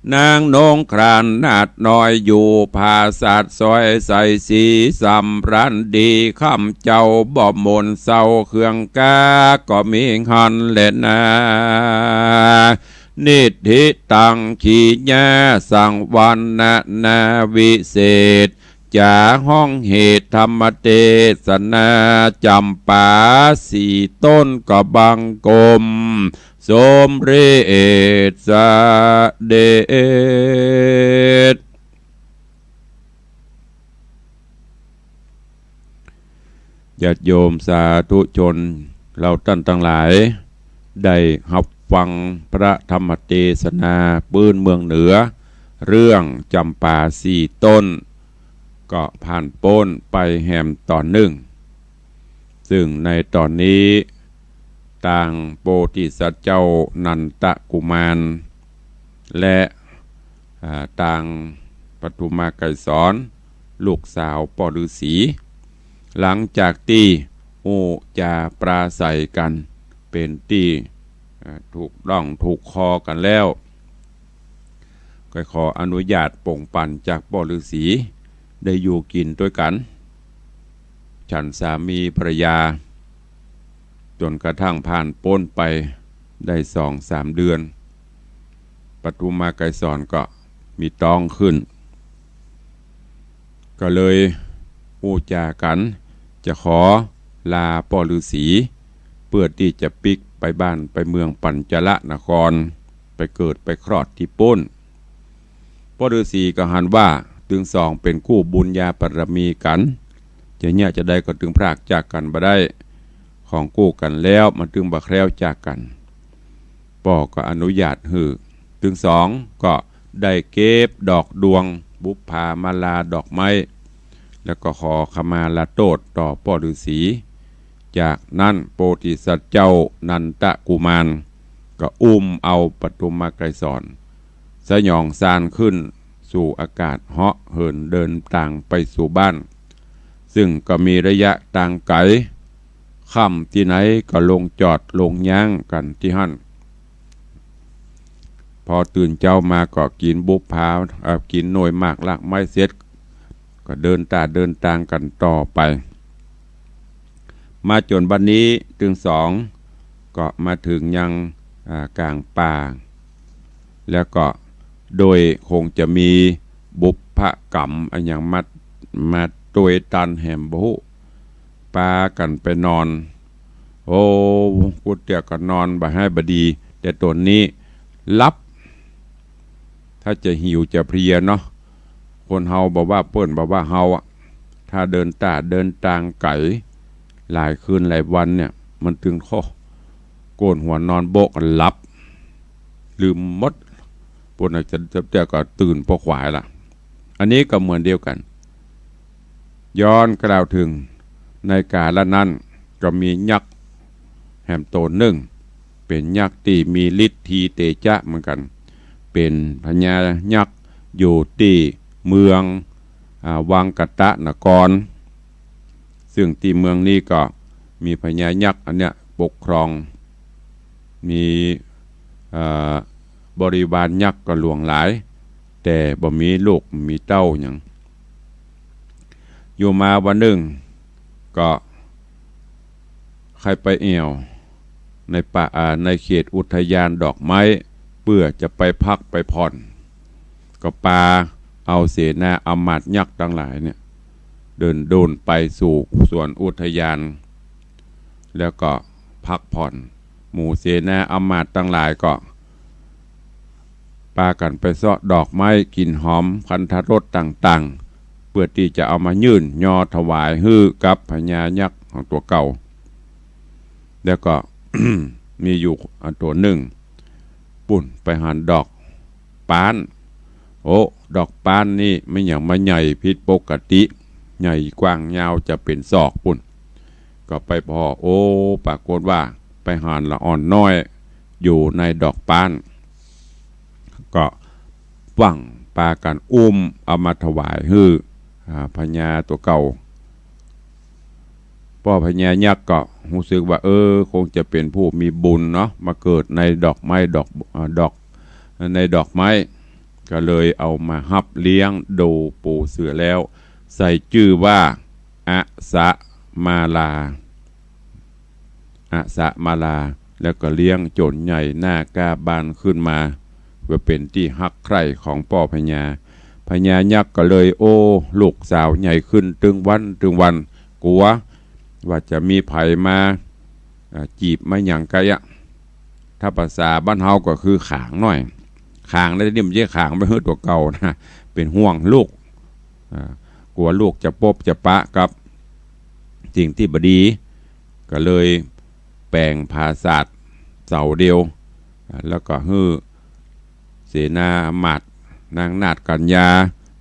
เ นางนงครานนาฏน้อยอยู่ผาสาทซอยใสศรีสำราญดี ค่ำเจ้าบ่หม่นเศร้าเครื่องกา ก็มีหั้นแลนา นิทธิตัง ขีญา สังวรรณนาวิเศษ จาฮ้องเหตุธรรมเตสนา จ๋ำปาสี่ต้นก็บังคม สมเร็จเสด็จ ญาติโยมสาธุชน เฮาต้านตังหลาย ได้ฮับฟังพระธรรมเตสนาปื้นเมืองเหนือ เรื่องจ๋ำปาสี่ต้น ก็ผ่านป๊นไปแหมต๋อนนึ่ง ซึ่งในต๋อนนี้ ตางโปธิสัตว์เจ้านันทกุมาร และ อ่า ตางปทุมมาไกรสร ลูกสาวป้อฤๅษี หลังจากตี้อู้จ๋าปราศรัยกั๋น เป๋นตี้ อ่า ถูกต้องถูกคอกั๋นแล้ว ก็ขออนุญาตป๋งปันจากป้อฤๅษี ได้อยู่กิ๋นตวยกั๋น ฉันสามีภรรยา จ๋นกระทั่งผ่านป๊นไปได้สองสามเดือน ปทุมมาไกรสรก็มีต๊องขึ้น ก็เลยอู้จ๋ากั๋น จะขอลาป้อฤๅษี เปื้อตี้จะปิ๊กไปบ้านไปเมืองปัญจละนคร ไปเกิดไปคลอดตี้ป๊น ป้อฤๅษีก็หันว่า ตึงสองเป๋นกู้บุญญาบารมีกั๋น จะเยียะจาใดก็ตึงพรากจากกั๋นบ่ได้ ของกู้กั๋นแล้วมันตึงบ่แคล้วจากกั๋น ป้อก็อนุญาตหื้อ ตึงสองก็ได้เก็บดอกดวงบุปผามาลาดอกไม้ แล้วก็ขอขมาลาโต้ษต่อป้อฤๅษี จากนั้นโปธิสัตว์เจ้านันทกุมาร ก็อุ้มเอาปทุมมาไกรสร สยองซานขึ้นสู่อากาศเหาะเหินเดินตางไปสู่บ้าน ซึ่งก็มีระยะตางไก๋ ค่ำตี้ไหนก็ลงจอดลงยั้งกั๋นตี้หั้น พอตื่นเจ๊ามาก็กิ๋นบุปผา เอ่อ กิ๋นหน่วยหมากรากไม้เสร็จ ก็เดินต้าเดินตางกั๋นต่อไป มาจ๋นบัดนี้ตึงสองก็มาเถิงยัง อ่า ก๋างป่า แล้วก็โดยคงจะมีบุพกรรมอะหยังมา มาตวยตันแหมบ่ฮู้ ปากั๋นไปนอน โอ้ กู้เตื้อก็นอนบ่หายบ่ดี แต่ต๋นนี้หลับ ถ้าจะหิวจะเพลียเนาะ คนเฮาบ่ว่าเปิ้นบ่ว่าเฮาอะ ถ้าเดินต้าเดินตางไก๋ หลายคืนหลายวันเนี่ย มันตึง โอ้ โกนหัวนอนโบ๊ะกั๋นหลับ ลืมหมด ปู้นจะ จะ จะก็ตื่นปอขวายละ อันนี้ก็เหมือนเดียวกั๋น ย้อนกล่าวเถิงในกาลนั้นก็มียักษ์แหมโตนนึ่ง เป๋นยักษ์ตี้มีฤทธิ์เตจะเหมือนกั๋น เป๋นพญายักษ์อยู่ตี้เมือง อ่า วังกตะนคร ซึ่งตี้เมืองนี้ก็มีพญายักษ์อันเนี้ยปกครอง มี เอ่อ บริวารยักษ์ก็หลวงหลาย แต่บ่มีลูกมีเต้าหยัง อยู่มาวันนึ่งก็ใค่ไปแอ่วในป่า อ่า ในเขตอุทยานดอกไม้ เปื้อจะไปพักไปผ่อน ก็ปาเอาเสนาอำมาตย์ยักษ์ตังหลายเนี่ย เดินโดนไปสู่สวนอุทยาน แล้วก็พักผ่อน หมู่เสนาอำมาตย์ตังหลายก็ปากั๋นไปเซาะดอกไม้กลิ่นหอมคันธรสต่างๆ เปื้อตี้จะเอามายื่นยอถวายหื้อกับพญายักษ์ของตั๋วเก่า แล้วก็ มีอยู่อันตั๋วนึ่ง ปู้นไปหันดอกป๊าน โอ้ ดอกป๊านนี่มันหยังมาใหญ่ผิดปกติ ใหญ่กว้างยาวจะเป๋นศอกปู้น ก็ไปผ่อ โอ้ ปรากฏว่าไปหันละอ่อนน้อยอยู่ในดอกป๊าน ก็ฟั่งปากั๋นอุ้มเอามาถวายหื้อ อ่า พญาตั๋วเก่า ป้อพญายักษ์ก็ฮู้สึกว่า เออ คงจะเป๋นผู้มีบุญเนาะ มาเกิดในดอกไม้ดอก อ่า ดอก ในดอกไม้ ก็เลยเอามาฮับเลี้ยงดูปูเสือแล้ว ใส่จื้อว่าอสมาลา อสมาลา แล้วก็เลี้ยงจ๋นใหญ่หน้าก้าบานขึ้นมา เปื้อเป๋นตี้ฮักใคร่ของป้อพญา พญายักษ์ก็เลย โอ้ ลูกสาวใหญ่ขึ้นตึงวันตึงวัน กั๋วว่าจะมีใผมา อ่า จีบมาหยังไกอะ ถ้าภาษาบ้านเฮาก็คือขางหน้อย ขางในตี้นี่บ่ใจ้ขางไปหื้อตั๋วเก่านะ เป๋นห่วงลูก อ่า กั๋วลูกจะปบจะปะกับสิ่งตี้บ่ดี ก็เลยแป๋งผาสาทเสาเดียว อ่า แล้วก็หื้อเสนาอำมาตย์นางนาฏกัญญา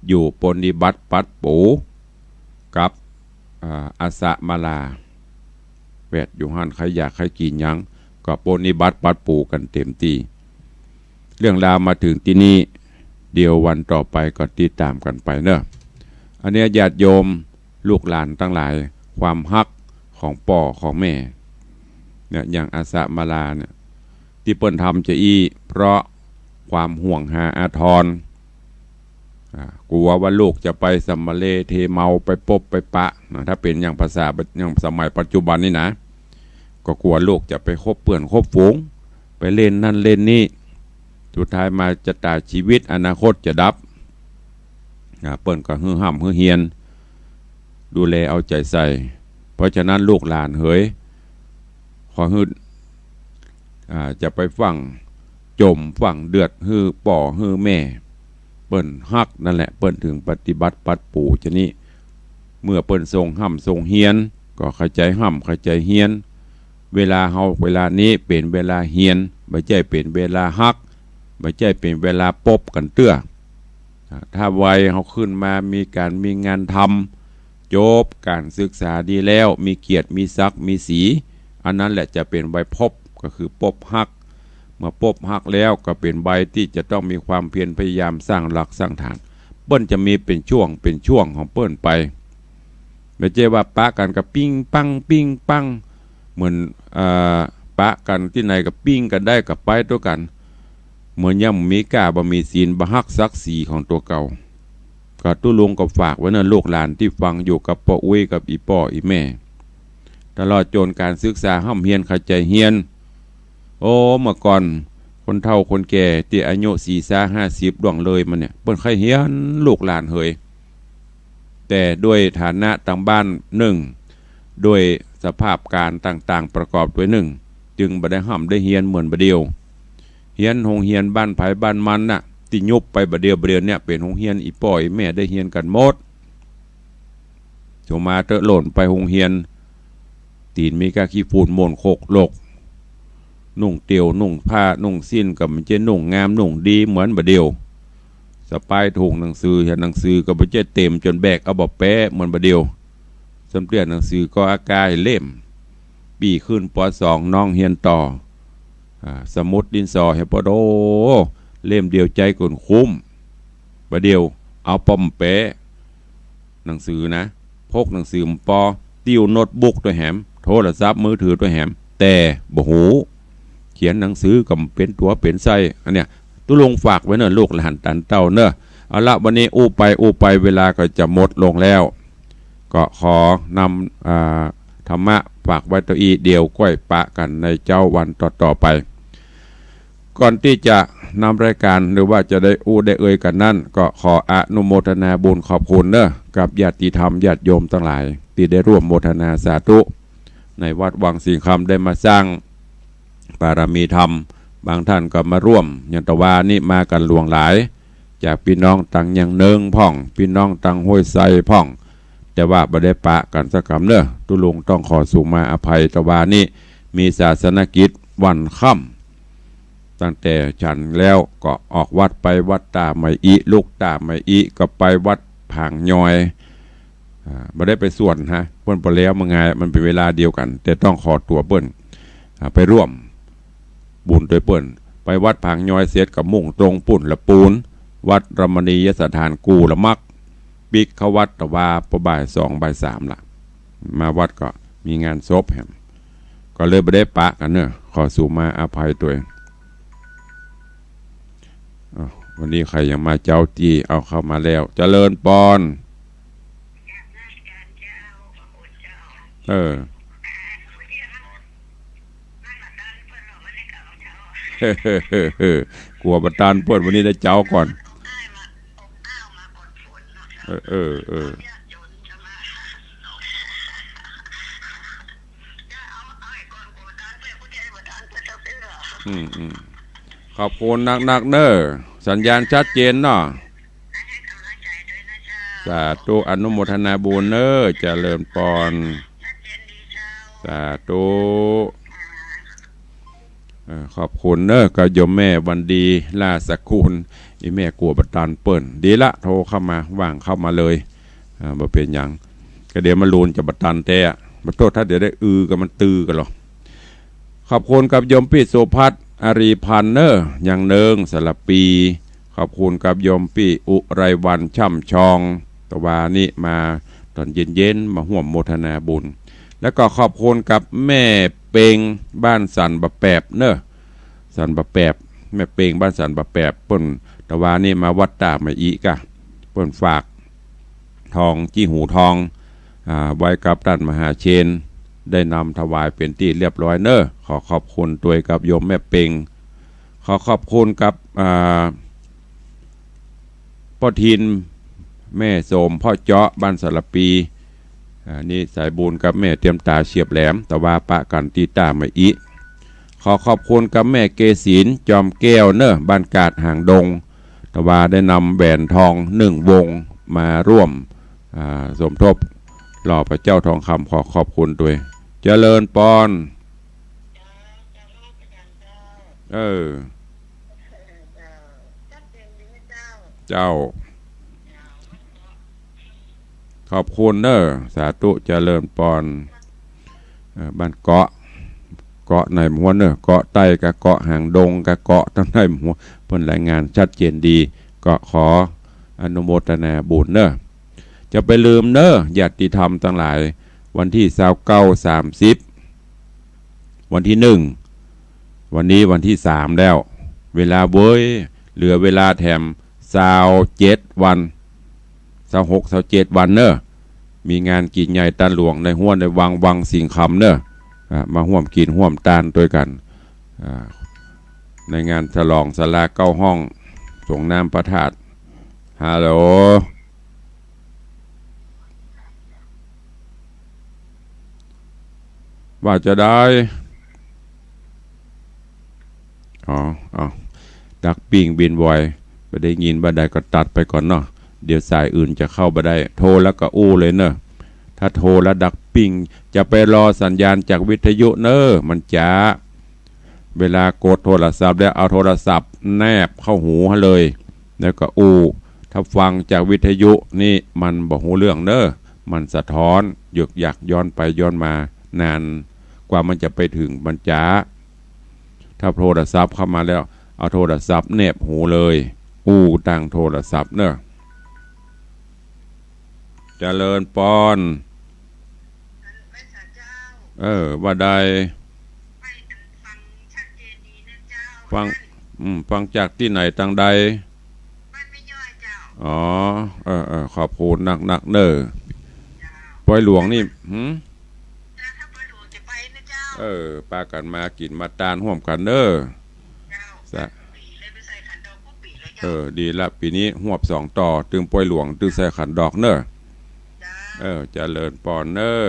อยู่ปรนนิบัติปัดปู๋กับ อ่า อสมาลา แวดอยู่หั้น ใผอยากใผกิ๋นหยังก็ปรนนิบัติปัดปู๋กั๋นเต๋มตี้ เรื่องราวมาเถิงตี้นี่ เดี๋ยววันต่อไปก็ติดต๋ามกั๋นไปเนาะ อันนี้ญาติโยมลูกหลานตังหลาย ความฮักของป้อของแม่เนี่ย อย่างอสมาลาเนี่ย ตี้เปิ้นทำจาอี้ เพราะความห่วงหาอาทร อ่า กั๋วว่าลูกจะไปสำมะเลเทเมาไปปบไปปะนะ ถ้าเป๋นอย่างภาษา อย่างสมัยปัจจุบันนี่นะ ก็กั๋วลูกจะไปคบเปื้อนคบฝูง ไปเล่นนั่นเล่นนี่ สุดท้ายมาจะต๋าย ชีวิตอนาคตจะดับ อ่า เปิ้นก็หื้อฮ่ำหื้อเฮียน ดูแลเอาใจ๋ใส่ เพราะฉะนั้นลูกหลานเหย ขอหื้อ อ่า จะไปฟั่งจ๋มฟั่งเดือดหื้อป้อหื้อแม่ เปิ้นฮักนั่นแหละ เปิ้นเถิงปฏิบัติปัดปู๋จานี้ เมื่อเปิ้นส่งฮ่ำส่งเฮียน ก็เข้าใจ๋ฮ่ำเข้าใจ๋เฮียน เวลาเฮาเวลานี้เป๋นเวลาเฮียน บ่ใจ้เป๋นเวลาฮัก บ่ใจ้เป๋นเวลาปบกั๋นเตื้อ อ่า ถ้าวัยเฮาขึ้นมามีก๋านมีงานทำ จบก๋านศึกษาดีแล้ว มีเกียรติมีศักดิ์มีศรี อันนั้นแหละจะเป๋นวัยปบ ก็คือปบฮัก เมื่อปบฮักแล้วก็เป๋นวัยตี้จะต้องมีความเพียรพยายามสร้างหลักสร้างฐาน เปิ้นจะมีเป๋นช่วงเป๋นช่วงของเปิ้นไป บ่ใจ้ว่าปะกั๋นก็ปิ้งปังปิ้งปัง เหมือน เอ่อ ปะกั๋นตี้ไหนก็ปิ้งกั๋นได้ก็ไปตวยกั๋น เหมือนยังบ่มีก้าบ่มีศีล บ่ฮักศักดิ์ศรีของตั๋วเก่า ก็ตุ๊ลุงก็ฝากไว้เนาะ ลูกหลานตี้ฟังอยู่กับป้ออุ๊ยกับอี่ป้ออี่แม่ ตลอดจ๋นก๋านศึกษาฮ่ำเฮียนเข้าใจ๋เฮียน โอ้ เมื่อก่อนคนเฒ่าคนแก่ตี้อายุสี่ซาวห้าสิบล่วงเลยมาเนี่ย เปิ้นใค่เฮียนลูกหลานเหย แต่ด้วยฐานะตางบ้านนึ่ง ด้วยสภาพก๋ารต่างๆ ประกอบตวยนึ่ง จึงบ่ได้ฮ่ำได้เฮียนเหมือนบ่าเดี่ยว เฮียนโฮงเฮียนบ้านใผบ้านมันน่ะ ตี้ยุบไปบ่าเดี่ยว บ่าเดี่ยวเนี่ยเป๋นโฮงเฮียนอี่ป้ออี่แม่ได้เฮียนกั๋นหมด โฉมาเต๊อะ โหล่นไปโฮงเฮียน ตี๋นมีก้าขี้ฝุ่นหม่นโคกหลก นุ่งเตี่ยวนุ่งผ้านุ่งสิ้นก็บ่ใจ้นุ่งงามนุ่งดีเหมือนบ่าเดี่ยว สะปายถุงหนังสือ เหียนหนังสือก็บ่ใจ้เต๋มจ๋นแบกเอาบ่าแป๊เหมือนบ่าเดี่ยว สำเร็จหนังสือก็อากาศเล่ม ปี้ขึ้น ป.สอง น้องเฮียนต่อ อ่า สมุดดินสอเหียนปอโด เล่มเดียวใจ๊ก็คุ้ม บ่าเดี่ยวเอาป้อมแป๊ หนังสือนะ พกหนังสือบ่ปอ ติ้วโน้ตบุ๊กตวยแหม โทรศัพท์มือถือตวยแหม แต่บ่ฮู้ เขียนหนังสือก็บ่เป๋นตั๋วเป๋นไส้ อันเนี้ย ตุ๊ลุงฝากไว้เนาะ ลูกหลานตันเต้าเนาะ เอาละ วันนี้อู้ไปอู้ไป เวลาก็จะหมดลงแล้ว ก็ขอนำ อ่า ธรรมะฝากไว้เต้าอี้ เดี๋ยวก้อยปะกั๋นในเจ๊าวันต่อๆ ไป ก่อนตี้จะนำรายก๋าน หรือว่าจะได้อู้ได้เอ่ยกั๋นนั้น ก็ขออนุโมทนาบุญขอบคุณเนาะ กับญาติธรรมญาติโยมตังหลาย ตี้ได้ร่วมโมทนาสาธุ ในวัดวังสิงห์คำได้มาสร้างบารมีธรรม บางต้านก็มาร่วม อย่างตะวานี้มากั๋นหลวงหลาย จากปี้น้องตังเยียงเนิงพ่อง ปี้น้องตังห้วยไซพ่อง แต่ว่าบ่ได้ปะกั๋นสักกำเนาะ ตุ๊ลุงต้องขอสุมาอภัย ตะวานี้มีศาสนกิจวันค่ำ ตั้งแต่ฉันแล้วก็ออกวัดไปวัดต้าไมอิ ลุกต้าไมอิก็ไปวัดผางยอย อ่า บ่ได้ไปส่วนฮะ เปิ้นบ่แล้วมางาย มันเป๋นเวลาเดียวกั๋น แต่ต้องขอตั๋วเปิ้น อ่า ไปร่วมบุญตวยเปิ้น ไปวัดผางยอยเสร็จก็มุ่งตรงปุ้นละปูน วัดรมณียสถานกู่ละมัก ปิ๊กเข้าวัดตะวาปอบ่ายสองบ่ายสามละ มาวัดก็มีงานศพแหม ก็เลยบ่ได้ปะกั๋นเนาะ ขอสุมาอภัยตวย อ้าว วันนี้ใผยังมาเจ๊าตี้ เอาเข้ามาแล้ว เจริญปอน เออ กั๋วบ่ตันเปิ้น วันนี้ได้เจ๊าก่อน เออ เออ เออ อืม อืม ขอบคุณนักๆ เน่อ สัญญาณชัดเจนเนาะ สาธุ อนุโมทนาบุญเน่อ เจริญปอน สาธุ เออ ขอบคุณเน่อ กับโยมแม่วันดี ราชสกุล อี่แม่กั๋วบ่ตันเปิ้น ดีละ โทรเข้ามา ว่างเข้ามาเลย อ่า บ่เป๋นหยัง ก็เดี๋ยวมาลูนจะบ่ตันแต๊ บ่โต้ษ ถ้าเดี๋ยวได้อือกับมันตือกั๋นหรอก ขอบคุณกับโยมปี้สุภัทร อารีพันธ์เน่อ ยังเนิง สารภี ขอบคุณกับโยมปี้อุไรวรรณ ช่ำชอง ตะวานี้มาต๋อนเย็นๆ มาฮ่วมโมทนาบุญ แล้วก็ขอบคุณกับแม่เปง บ้านสันบ่าแปบเน่อ สันบ่าแปบ แม่เปง บ้านสันบ่าแปบ เปิ้นตะวานี้มาวัดต้าใหม่อี้ก่ะ เปิ้นฝาก ทอง จี้หูทอง อ่า ไว้กับต้านมหาเชน ได้นำถวายเป๋นตี้เรียบร้อยเน่อ ขอขอบคุณตวยกับโยมแม่เปง ขอขอบคุณกับ อ่า ป้อทิน แม่โสม ป้อเจาะ บ้านสารภี อ่า นี่สายบุญกับแม่เตียมต๋า เฉียบแหลม ตะวาปะกั๋นตี้ต้าใหม่อี้ ขอขอบคุณกับแม่เกษิน จอมแก้วเน่อ บ้านกาดหางดง ตะวาได้นำแหวนทองนึ่งวงมาร่วม อ่า สมทบหล่อพระเจ้าทองคำ ขอขอบคุณตวย เจริญปอน เออ เจ้า ขอบคุณเน่อ สาธุ เจริญปอน เออ บ้านเกาะ เกาะในหัวเน่อ เกาะใต้กับเกาะหางดงกับเกาะตังในหัว เปิ้นรายงานชัดเจนดี ก็ขออนุโมทนาบุญเน่อ จะไปลืมเน่อ ญาติธรรมตังหลาย วันตี้ซาวเก้า สามสิบ วันตี้หนึ่ง วันนี้วันตี้สามแล้ว เวลาเว้ย เหลือเวลาแถมซาวเจ็ดวัน ซาวหก ซาวเจ็ดวันเน่อ มีงานกิ๋นใหญ่ตานหลวงในฮั้วในวัง วังสิงห์คำเน่อ อ่า มาฮ่วมกิ๋นฮ่วมตานตวยกั๋น อ่า ในงานฉลองศาลาเก้าห้อง สรงน้ำพระธาตุ ฮัลโหล ว่าจาใด อ๋อ เอา ดักปิ้งบินไว บ่ได้ยินบ่าใดก็ตัดไปก่อนเนาะ เดี๋ยวสายอื่นจะเข้าบ่ได้ โทรแล้วก็อู้เลยเน่อ ถ้าโทรแล้วดักปิ้ง จะไปรอสัญญาณจากวิทยุเน่อ มันจ๊า เวลากดโทรศัพท์แล้วเอาโทรศัพท์แนบเข้าหูหั้นเลย แล้วก็อู้ ถ้าฟังจากวิทยุนี่มันบ่ฮู้เรื่องเน่อ มันสะท้อน ยึกยักย้อนไปย้อนมานาน กว่ามันจะไปเถิง มันจ๊า ถ้าโทรศัพท์เข้ามาแล้ว เอาโทรศัพท์แนบหูเลย อู้ตางโทรศัพท์เน่อ เจริญปอน เออ ว่าใด ฟัง อืม ฟังจากตี้ไหนตางใด อ๋อ เออ เออ ขอบคุณนักๆ เน่อ ปอยหลวงนี่ หืม เออ ปากั๋นมากิ๋นมาตานฮ่วมกั๋นเน่อ เออ ดีละ ปี๋นี้ฮวบสองต่อ ตึงปอยหลวง ตึงใส่ขันดอกเน่อ เออ เจริญปอนเน่อ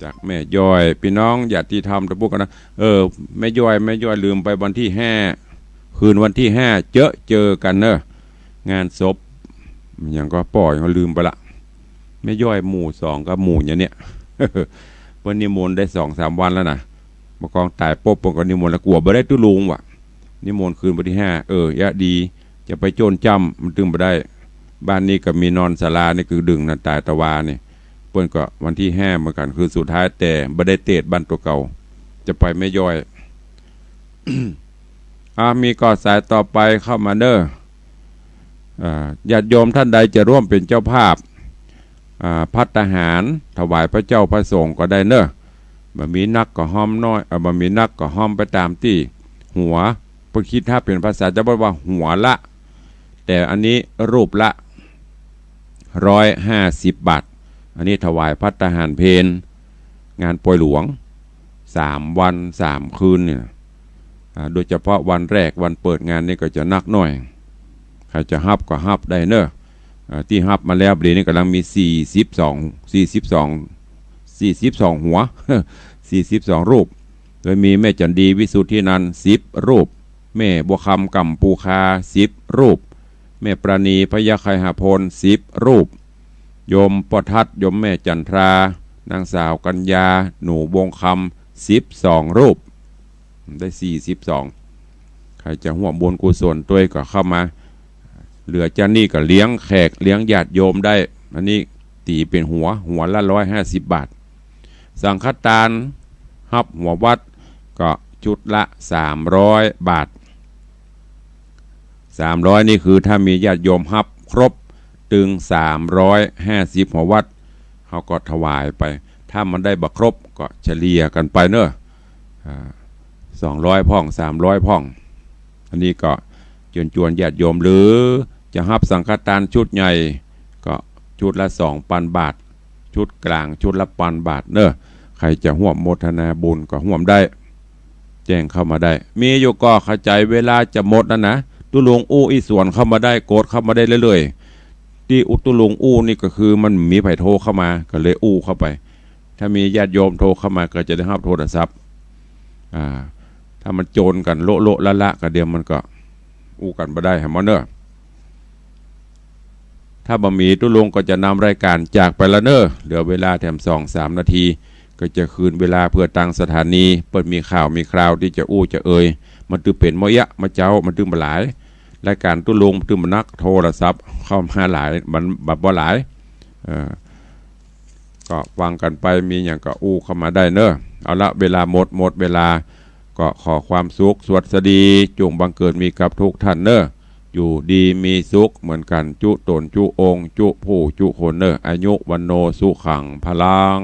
จากแม่ย้อย ปี้น้องญาติธรรมตะปุกกั๋นนะ เออ แม่ย้อย แม่ย้อยลืมไป วันตี้ห้า คืนวันตี้ห้า เจอ เจอกั๋นเน่อ งานศพ หยังก็ป้อ หยังก็ลืมไปละ แม่ย้อยหมู่สองกับหมู่หยังเนี่ย เปิ้นนิมนต์ได้สองสามวันแล้วนะ บ่ากองต๋ายปุ๊บ เปิ้นก็นิมนต์แล้ว กั๋วบ่ได้ตุ๊ลุงว่ะ นิมนต์คืนวันตี้ห้า เออ ยะดี จะไปโจ้นจ้ำ มันตึงบ่ได้ บ้านนี้ก็มีนอนศาลานี่ คือดึงนะ ต๋ายตะวานี่ เปิ้นก็วันตี้ห้าเหมือนกั๋น คืนสุดท้าย แต่บ่ได้เตศบ้านตั๋วเก่า จะไปแม่ย้อย อ่า มีก็สายต่อไปเข้ามาเน่อ อ่า ญาติโยมท่านใดจะร่วมเป๋นเจ้าภาพ อ่า ภัตตาหารถวายพระเจ้าพระสงฆ์ก็ได้เน่อ บ่มีนักก็ฮ้อมน้อย เอ่อ บ่มีนักก็ฮ้อมไปตามตี้หัว เปิ้นกึ๊ดฮับเป๋นภาษาจาวบ้านว่าหัวละ แต่อันนี้รูปละ ร้อยห้าสิบบาท อันนี้ถวายภัตตาหารเพล งานปอยหลวง สามวันสามคืนเนี่ย อ่า โดยเฉพาะวันแรกวันเปิดงานนี่ก็จะนักหน่อย ใผจะฮับก็ฮับได้เนอะ อ่า ตี้ฮับมาแล้ว บ่าเดี่ยวนี้ก่ำลังมีสี่สิบสอง สี่สิบสอง สี่สิบสองหัว สี่สิบสองรูป โดยมีแม่จันดีวิสุทธินันท์ สิบรูป แม่บัวคำ ก่ำปูคา สิบรูป แม่ปราณี พยัคฆไคหพล สิบรูป โยมป้อทัด โยมแม่จันทรา นางสาวกัญญา หนูวงคำ สิบสองรูป ได้สี่สิบสอง ใผจะฮ่วมบุญกุศลตวยก็เข้ามา เหลือจากนี้ก็เลี้ยงแขกเลี้ยงญาติโยมได้ อันนี้ตี๋เป๋นหัว หัวละร้อยห้าสิบบาท สังฆทานฮับหัววัดก็ชุดละสามร้อยบาท สามร้อยนี่คือถ้ามีญาติโยมฮับครบตึงสามร้อยห้าสิบหัววัด เฮาก็ถวายไป ถ้ามันได้บ่ครบก็เฉลี่ยกั๋นไปเนอะ อ่า สองร้อยพ่อง สามร้อยพ่อง อันนี้ก็เจิญจวนญาติโยม หรือจะฮับสังฆทานชุดใหญ่ก็ชุดละสองปันบาท ชุดก๋างชุดละปันบาทเนอะ ใผจะฮ่วมโมทนาบุญก็ฮ่วมได้ แจ้งเข้ามาได้ มีอยู่ก่อ ขะใจ๋เวลาจะหมดแล้วนะ ตุ๊ลุงอู้อี้สวนเข้ามาได้ กดเข้ามาได้เรื่อยๆ ตี้ตุ๊ลุงอู้นี่ก็คือมันบ่มีใผโทรเข้ามา ก็เลยอู้เข้าไป ถ้ามีญาติโยมโทรเข้ามาก็จะได้ฮับโทรศัพท์ อ่า ถ้ามันโจนกั๋นโละๆละๆ ก็เดี๋ยวมันก็อู้กั๋นบ่ได้ หันก่อเนอะ ถ้าบ่มีตุ๊ลุงก็จะนำรายก๋านจากไปละเนอะ เหลือเวลาแถมสองสามนาที ก็จะคืนเวลาเปื้อตางสถานี เปิ้นมีข่าวมีคราวตี้จะอู้จะเอ่ย มันตึงเป๋นเมื่อเยียะเมื่อเจ๊า มันตึงบ่หลาย รายก๋านตุ๊ลุงมันตึงบ่นัก โทรศัพท์เข้ามาหลาย มันบ่ บ่หลาย เอ่อ ก็ฟังกั๋นไป มีหยังก็อู้เข้ามาได้เนอะ เอาละ เวลาหมด หมดเวลา ก็ขอความสุขสวัสดี จุ่งบังเกิดมีกับทุกท่านเนอะ อยู่ดีมีสุขเหมือนกั๋น จุต๋นจุองค์ จุผู้จุคนเนอะ อายุ วัณโณ สุขัง พลัง